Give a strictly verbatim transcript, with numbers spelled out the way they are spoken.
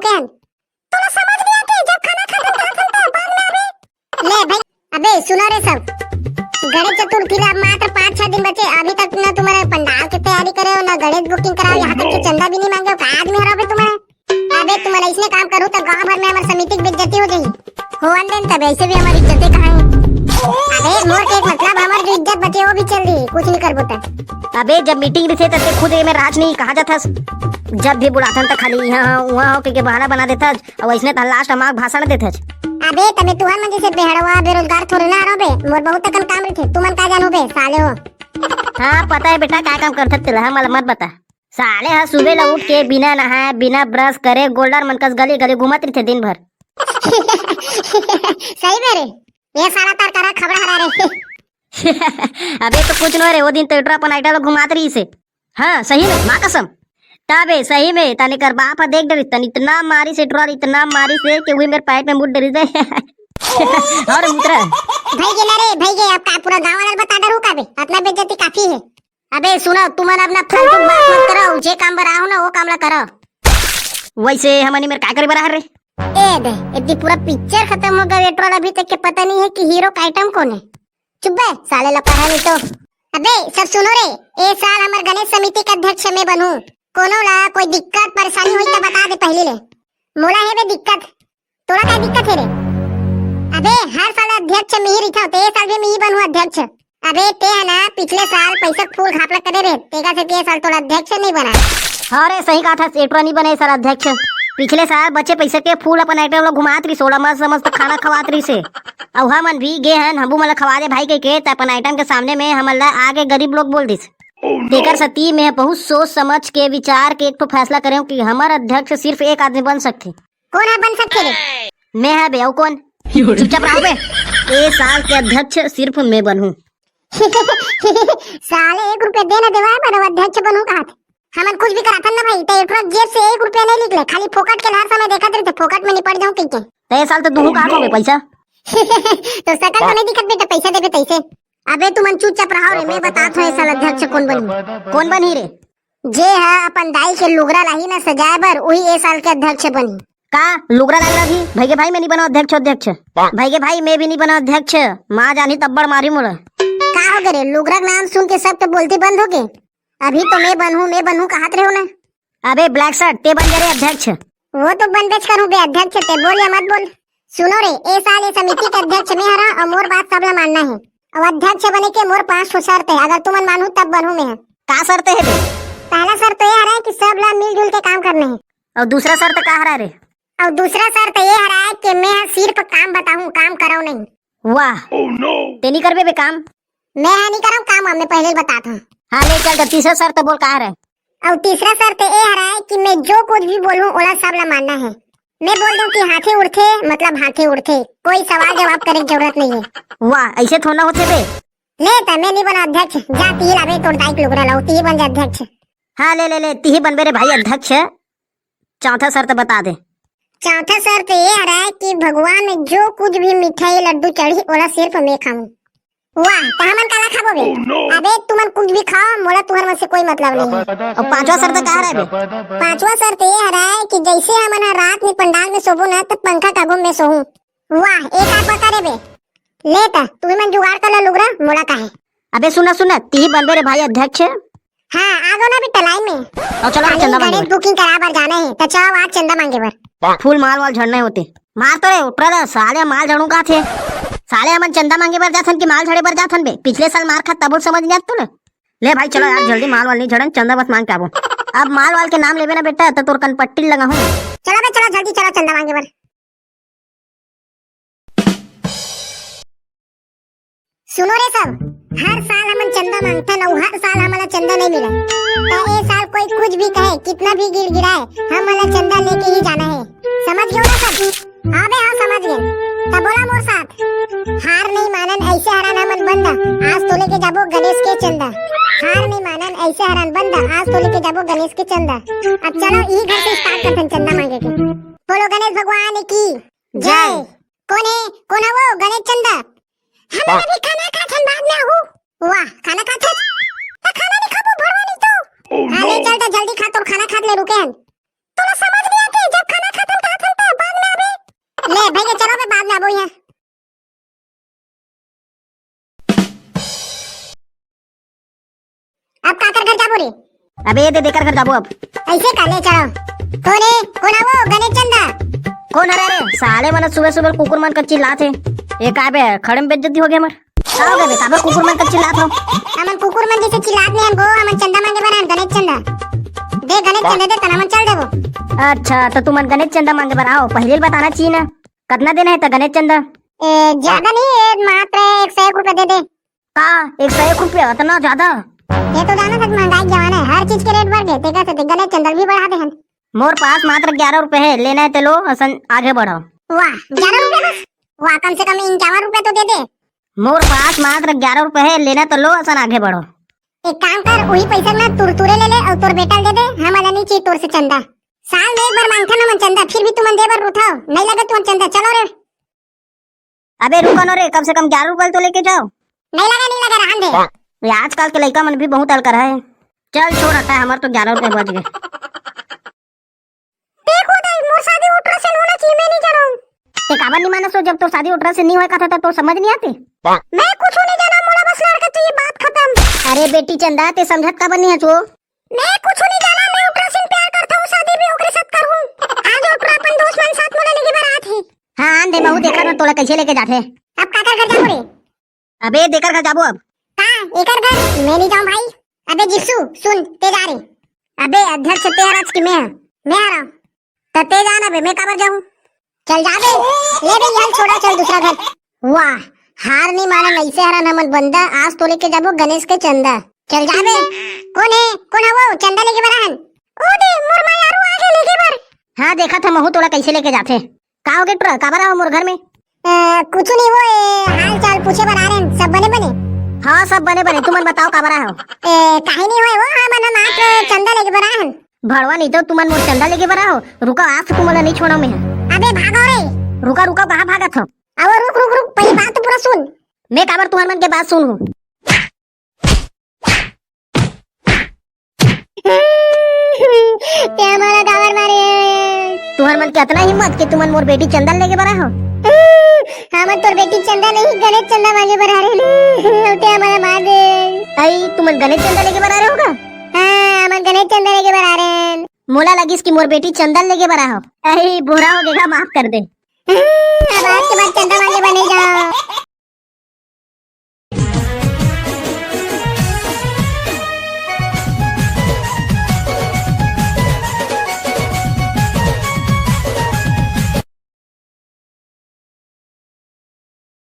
तोला समझ नहीं आते, जब खाना खाथन, खाथन त बाद में आवे। ले भाई, अबे सुनो रे सब, गणेश चतुर्थी ला अब मात्र पाँच छह दिन बचे। अभी तक न तुम्हारे पंडाल के तैयारी करे हो, न गणेश booking कराओ, यहाँ तक कि चंदा भी नहीं मांगे हो। का आदमी हराओ बे तुम्हारे? अबे तुमन ऐसने काम करू त गांव भर में हमर समिति के बेइज्जती हो जाही। होवन देन, तब ऐसे भी हमर इज्जते कहाँ है। अबे मोर के मतलब हमर जो इज्जत बचे वो भी चल रही, कुछ नहीं करबो त। अबे जब मीटिंग रहिथे त ते खुद एमे राज नहीं कहा जाथस। जब भी बुलाथन त खाली यहाँ हो, वहाँ हो के, के बहाना बना देथस। अउ अइसने त लास्ट म आके भाषण देथस। अबे तमे तुहर मन जैसे बेहड़वा बेरोजगार थोड़े ना हरो बे, मोर बहुत अकन काम रहिथे, तुमन का जानो बे साले हो। हाँ पता है बेटा, का काम करथस तेला हमला मत बता। साले ह सुबह ला उठ के बिना नहाए, बिना ब्रश करे, गोल्डर मन कस गली गली घूमत रहिथे दिन भर। सही में रे, ये साला तार करा खबड़ा हरा रे। अबे तो कुछ नो रे, वो दिन तो एटरो अपन आइटम ला घुमात रहिसे। हाँ सही में, माँ कसम। तबे सही में तने कर बाप ह देख डरिस, तन इतना मारिस एटरो, इतना मारिस रे कि वही मेरे पैंट में मुड़ डरिस रे। और मुतरा। भई गे ना रे, भई गे, अब का पूरा गांव वाला बता डरू का बे? अपना बेइज्जती काफी है। अबे सुनो, तुमन अपना फालतू बात मत करो, जे काम बर आहो ना वो काम ला करो। वैसे हमनी मेर का करे बर आए रे? ए दे, इतनी पूरा पिक्चर खत्म हो गया, एटरो अभी तक के पता नहीं है कि हीरो का आइटम कौन है। चुप बे, साले ला पढ़ा नहीं तो। अबे सब सुनो रे, ए साल हमर गणेश समिति के अध्यक्ष मैं बनूं। कोनो ला कोई दिक्कत परेशानी होई त बता दे पहली ले। मोला हे बे दिक्कत, तोला का दिक्कत हे रे? अबे हर साल अध्यक्ष मैं ही रहिथंव, ते ए साल भी मैं ही बनूं अध्यक्ष। अबे ते है ना पिछले साल पैसा फूल घापला करे रे, तेगा से के साल तोला अध्यक्ष नहीं बना। हाँ रे सही कहा था, एटरो नहीं बने साल अध्यक्ष। पिछले साल बचे पैसा के फूल अपन आइटम ला घुमात रहिस, ओला मस्त मस्त खाना खवात रहिसे। अउ हमन भी गे हन, हमू मन ला खवा दे भाई कहिके, त अपन आइटम के सामने में हमन ला आगे गरीब लोग बोल दिस। तेकर सेती मैं बहुत सोच समझ के विचार के एक ठो फैसला करेंव कि हमर अध्यक्ष सिर्फ एक आदमी बन सकथे। कोन ह बन सकथे रे? मैं ह बे, अउ कोन? चुपचाप रहो बे। ए साल के अध्यक्ष सिर्फ मैं बनहूं। साले एक रुपया दे ना देवाय बर अध्यक्ष बनहूं कहत। हमन कुछ भी कराथन ना भाई, ते एटरो जेब से एक रुपया नहीं निकले, खाली फोकट के हर समय देखत रहिथे, फोकट में निपट जाऊं कहिके। ते साल तो दुहू काट होबे पैसा। तो सकल तो नहीं दिखत बेटा, पैसा देबे तैसे। अबे तुमन चुपचाप रहो रे, मैं बतात हूं ए साल अध्यक्ष कोन बनही। कोन बनही रे? जे ह अपन दाई के लुगरा लाही ना सजाए बर, उही ए साल के अध्यक्ष बनही। का लुगरा लाए रही? भई गे भाई मैं नहीं बनंव अध्यक्ष, अध्यक्ष। भई गे भाई मैं भी नहीं बनंव अध्यक्ष, माँ जानही तब्बड़ मारही मोला। का हो गे रे, लुगरा के नाम सुन के सबके बोलती बंद हो गे? अभी तो मैं बनहूं, मैं बनहूं कहत रहे हो ना। अबे ब्लैक शर्ट, ते बन जा रे अध्यक्ष। वो तो बनबेच करूं बे अध्यक्ष, ते बोल या मत बोल। सुनो रे, ए साल ए समिति के अध्यक्ष मैं हरंव अउ मोर बात सबला मानना हे। अउ अध्यक्ष बने के मोर पांच ठो शर्त हे, अगर तुमन मानहू तब बनहूं मैं ह। का शर्त हे बे? पहला शर्त तो ये हरय कि सब ला मिलजुल के काम करना हे। अउ दूसरा शर्त का हरय रे? अउ दूसरा शर्त ये हरय कि मैं ह सिर्फ काम बताहूं, काम करव नहीं। वाह। ते नहीं करबे बे काम? मैं ह नहीं करंव काम, मैं पहले ही बतात हूं। हाँ ले चल, तो तीसरा शर्त बोल का हरय? अउ तीसरा शर्त ये हरय कि मैं जो कुछ भी बोलूं ओला सब ला मानना हे। मैं बोल दूं कि हाथी उड़थे मतलब हाथी उड़थे, कोई सवाल जवाब करे के जरूरत नहीं है। वाह, ऐसे थोड़ा होथे बे। ले त मैं नहीं बना अध्यक्ष, जा तिही लाबे तोर दाई के लुगरा लाओ, तिही बन जा अध्यक्ष। हाँ ले ले ले, तिही बनबे रे भाई अध्यक्ष। चौथा शर्त बता दे। चौथा शर्त ये हरय कि भगवान में जो कुछ भी मिठाई लड्डू चढ़ी ओला सिर्फ मैं खाऊं। वाह, त हमन काला खाबो बे? अबे तुमन कुछ भी खाओ, मोला तुहर मन से कोई मतलब नहीं है। अउ पांचवा शर्त का हरय बे? पांचवा शर्त ये हरय कि जैसे हमन ह रात में पंडाल में सोबो ना, त पंखा के आगू में सोहूं। वाह, एक आंख बका रे बे। ले त, तुही मन जुगाड़ कर लो लुगरा, मोला काहे? अबे सुना सुना, तिही बनबे रे भाई अध्यक्ष। हाँ, आ गो ना बेटा लाइन में। अउ चलो रे, खाली चंदा मांगे गणेश बर। बुकिंग करा बर जाना है, त चाहो आज चंदा मांगे बर। फूल माल वाल झड़ना होते। मार तो रे, उठरा रे, साले माल झड़ू का थे। साले हमन चंदा मांगे बर जाथन कि माल झड़े बर जाथन बे? पिछले साल मार खा तबो समझ नहीं आत तोला। ले भाई चलो यार, जल्दी माल वाल नहीं झड़न, चंदा बस मांग के आबो। अब माल वाल के नाम लेबे ना बेटा, त तोर कनपट्टी लगाहूं। चलो बे, चलो जल्दी चलो चंदा मांगे बर। सुनो रे सब, हर साल हमन चंदा मांगथन अउ हर साल हमन ला चंदा नहीं मिले। त ए साल कोई कुछ भी कहे, कितना भी गिड़गिड़ाए, हमन ला चंदा लेके ही जाना है। समझ गयो ना सब? हाँ बे, हाँ समझ गए। त बोला मोर साथ, हार नहीं मानन ऐसे हरन हमन बंदा, आज तो लेके जाबो गणेश के चंदा। हार नहीं मानन ऐसे हरन बंदा, आज तो लेके जाबो गणेश के चंदा। अब चलो यही घर से स्टार्ट करथन चंदा मांगे के। बोलो गणेश भगवान की जय। कोन हे? कोन हे वो गणेश चंदा? हमन अभी खाना खाथन, बाद में आहू। वाह, खाना खाथस? त खाना नहीं खाबो, भड़वा नहीं तो। हाँ, ले चल त जल्दी खा, तोर खाना खात ले रुके हन। तोला समझ नहीं आते, जब खाना खाथन अबे ये दे, देकर घर जाबो अब। ऐसे का ले चढ़ो। कोन हे? कोन हे वो गणेश चंदा? कोन हरे रे? साले मन सुबह सुबह कुकुर मन का चिल्लात हे। ये का बे, खड़े में बेइज्जती हो गया हमर। का हो गया बे? काबर कुकुर मन का चिल्लात हो? हमन कुकुर मन जैसे चिल्लात नहीं हन गो, हमन चंदा मांगे बर आन, गणेश चंदा। दे गणेश चंदा दे, तना मन चल देबो। अच्छा, तो तुमन गणेश चंदा मांगे बर आओ, पहले बताना चाहिए ना। कितना देना है तो गणेश चंदा? ए, ज्यादा नहीं, ए, मात्र एक सौ एक रुपया दे दे। का एक सौ एक रुपया, इतना ज्यादा? ये तो जाना था कि महंगाई के जमाना है, हर चीज के रेट बढ़ गए, तेकर से गणेश चंदा भी बढ़ा दे हन। मोर पास मात्र ग्यारह रुपए है, लेना है तो लो, असन आगे बढ़ो। वाह, ग्यारह रुपए बस? वाह, कम से कम इक्यावन रुपए तो दे दे। मोर पास मात्र ग्यारह रुपए है, लेना तो लो, असन आगे बढ़ो। एक काम कर, वही पैसा ना तुरतुरे ले ले और तोर बेटा ल दे दे, हमला नहीं चाहिए तोर से चंदा। साल में एक बार मांगथन हमन चंदा, फिर भी तुमन दे बर रूठव, नहीं लगे तुमन चंदा, चलो रे। अबे रुको न रे, कम से कम ग्यारह रुपए तो लेके जाओ। नहीं लगा, नहीं लगा, रहन दे। ये आजकल के लइका मन भी बहुत अलकर है। चल छोड़, हटा, हमर तो ग्यारह रुपए बच गए। देखो दाई, मोर शादी ओटरा से होना चाहिए, मैं नहीं जानूं। ते काबर नहीं मानस हो, जब तोर शादी ओटरा से नहीं होए कथा था तो समझ नहीं आती। मैं कुछ नहीं जाना, मोला बस लड़का चाहिए, बात खत्म। अरे बेटी चंदा, ते समझत काबर नहीं हस वो? मैं कुछ नहीं जाना, मैं ओटरा से प्यार करता हूँ, शादी भी ओकरे साथ करूँ। आज ओटरा अपन दोस्त मन साथ मोला लेके बर आत हे। हाँ, आन दे, महू देखा ना तोला कैसे लेके जाथे। अब काकर घर जाबो रे? अबे देकर घर जाबो अब। का एकर घर? मैं नहीं जाऊँ भाई। अबे जिप्सू, सुन, ते जा रे। अबे अध्यक्ष ते हरच कि मैं, मैं हरा। त ते जा ना बे, मैं काबर जाऊँ? चल जा बे। ले बे, ये छोड़ा, चल दूसरा घर। वाह, हार नहीं मानन, ऐसे हरन हमन बंदा, आज तो लेके जाबो गणेश के चंदा। चल जा बे। कोन हे? कोन हे वो? चंदा लेके बर आए हन। ओ दे, मोर मायारू आ गे लेके बर। हाँ, देखा था महू तोला कैसे लेके जाथे। का हो गे टुरा, काबर आए हो मोर घर में? अ, कुछ नहीं, वो, ए, हाल चाल पूछे बर आ रहे हैं, सब बने बने? हाँ, सब बने बने, तुमन बताओ काबर आए हो? ए, काहे नहीं होए वो, हाँ, मन मात्र चंदा लेके बर आए हैं। भड़वा नहीं तो तुमन मोर चंदा लेके बर आए हो। रुका, आज तो तुमन नहीं छोड़ा मैं। अबे भागो रे। रुका, रुका, कहाँ भागत हो? अब रुक, रुक, रुक, पहले बात तो पूरा सुन। मैं काबर तुहर मन के बात सुनहूँ? ते हमला काबर मारे? तुहर मन के अतना हिम्मत कि तुमन मोर बेटी चंदा लेके बर आए हो? हमन तोर बेटी चंदा नहीं, गणेश चंदा मांगे बर आ रहे हैं। ते हमला मार दे। आई, तुमन गणेश चंदा लेके बर आ रहे हो का? हाँ, हमन गणेश चंदा लेके बर आ रहे हैं। मोला लगिस कि मोर बेटी चंदा लेके बर आए हो। आई, बुरा हो गया, माफ कर दे। अब आज के बाद चंदा मांगे बर नहीं जाओ।